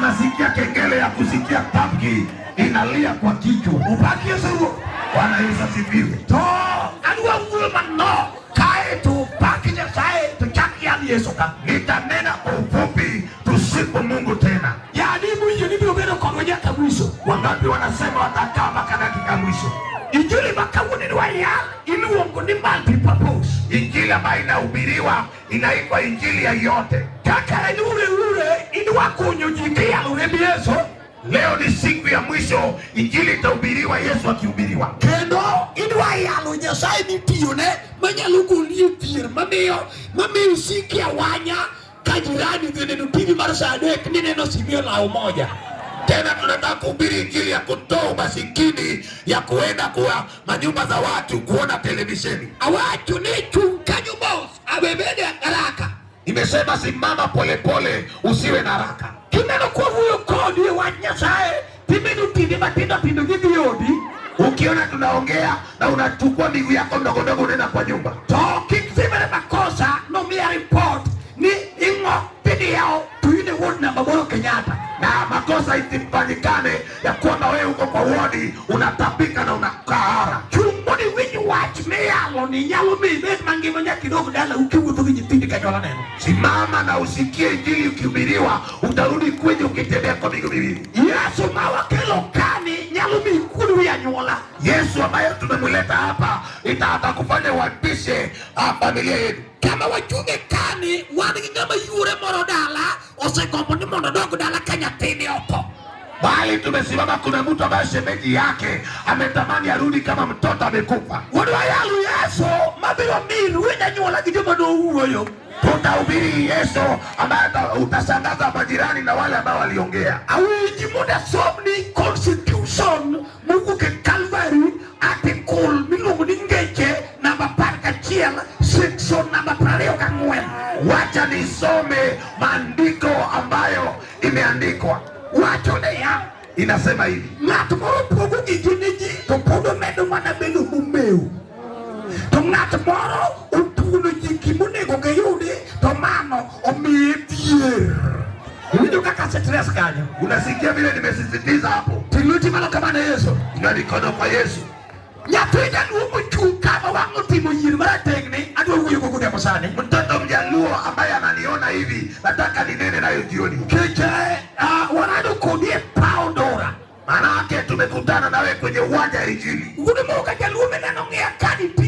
Anasikia kengele ya kusikia tamki inalia kwa kichwa. Opak Yesu Ruoth. Bwana Yesu asifiwe. To adwa wuoyo manok kae to pak Nyasaye to chak yal Yesu ka. Nitanena kwa ufupi, tusifu Mungu tena. Yani muyie ni biro bedo kodwa nyaka mwisho. Wangapi wanasema watakaa mpaka dakika mwisho? Injili ma kawuono ni wayal iluongo ni multi-purpose. Injili ambayo inahubiriwa inaitwa injili ya yote. Kaka en ure ure idwa konyo ji kiyalo remb Yesu. Leo ni siku ya mwisho, injili itahubiriwa, Yesu akihubiriwa. Kendo idwa yalo Nyasaye mitiyone manyalo goli e dhier mamiyo isiki awanya ka jirani dhi neno TV mar saa 3 ni neno Simio law moja. Tena tunataka kuhubiri injili ya kutoa umasikini, ya kuenda kuwa manyumba za watu kuona televisheni. Awacho ni chung' kanyo mos awebede haraka. Nimesema simama polepole, usiwe na haraka. Kineno kwawuoyo kodi e wach Nyasaye timedo tinde matindo tindo gidhi odi. Ukiona tunaongea na unachukua miguu yako ndogo ndogo unaenda kwa nyumba, to kik timre makosa nomiya report ni ing'ok tidiewo to in e ward namba 8 Kenyatta. Na makosa isifanyikane ya kwamba wewe uko kwa wodi unatapika na unakahara. Chung' mondo iwinj wach miyalo ni nyalo miyi ibed mangima nyaka idog dalau kiwuotho gi nyithindi kanyuola neno. Simama na usikie injili ukihubiriwa, utarudi kwenye ukitembea kwa miguu miwili. Yesu ma wakelo kani nyalo miyi kuod wi anyuola. Yesu ambaye tumemleta hapa atakufanya uapishe familia yetu. Kama wachunge kani wan gi ng'ama yuore moro dala osegombo ni mondo odog dala ka nyathine otho. Bali tumesimama, kuna mtu ambaye shemeji yake ametamani arudi kama mtoto amekufa. Wadwa yalo Yesu mabiro miyi ruodh anyuola gi joma nowuoyo. Tutahubiri Yesu ambaye utashangaza majirani na wale ambao waliongea. Awinji mondo asomni constitution mowuok e Calvary article miluongo ni ngeche namba 11 section namba 24. Wacha nisome maandiko ambayo imeandikwa. Wacho niya, Inasema hivi: ng'at moro pogo gige ne ji to pod omedo mana bedo momew. To ng'at moro otuono ji gimonego giyudi to mano omiye dhier. Iwinjo kaka stress kanyo? Unasikia vile nimesisitiza hapo? Ting' lweti malo kama ne Yesu. Inua mikono kwa Yesu. Nyathi jaluo mochung' kama wang' otimo yier marateng'ni adwa wuoyo go godhiambo sani. Mtoto mjaluo ambaye ananiona hivi, nataka ninene nayo jioni. Nikech warado kodi e paw ndora. Manake tumekutana nawe kwenye uwanja ya Injili. Wuod moka jaluo mineno ng'iya ka nitie.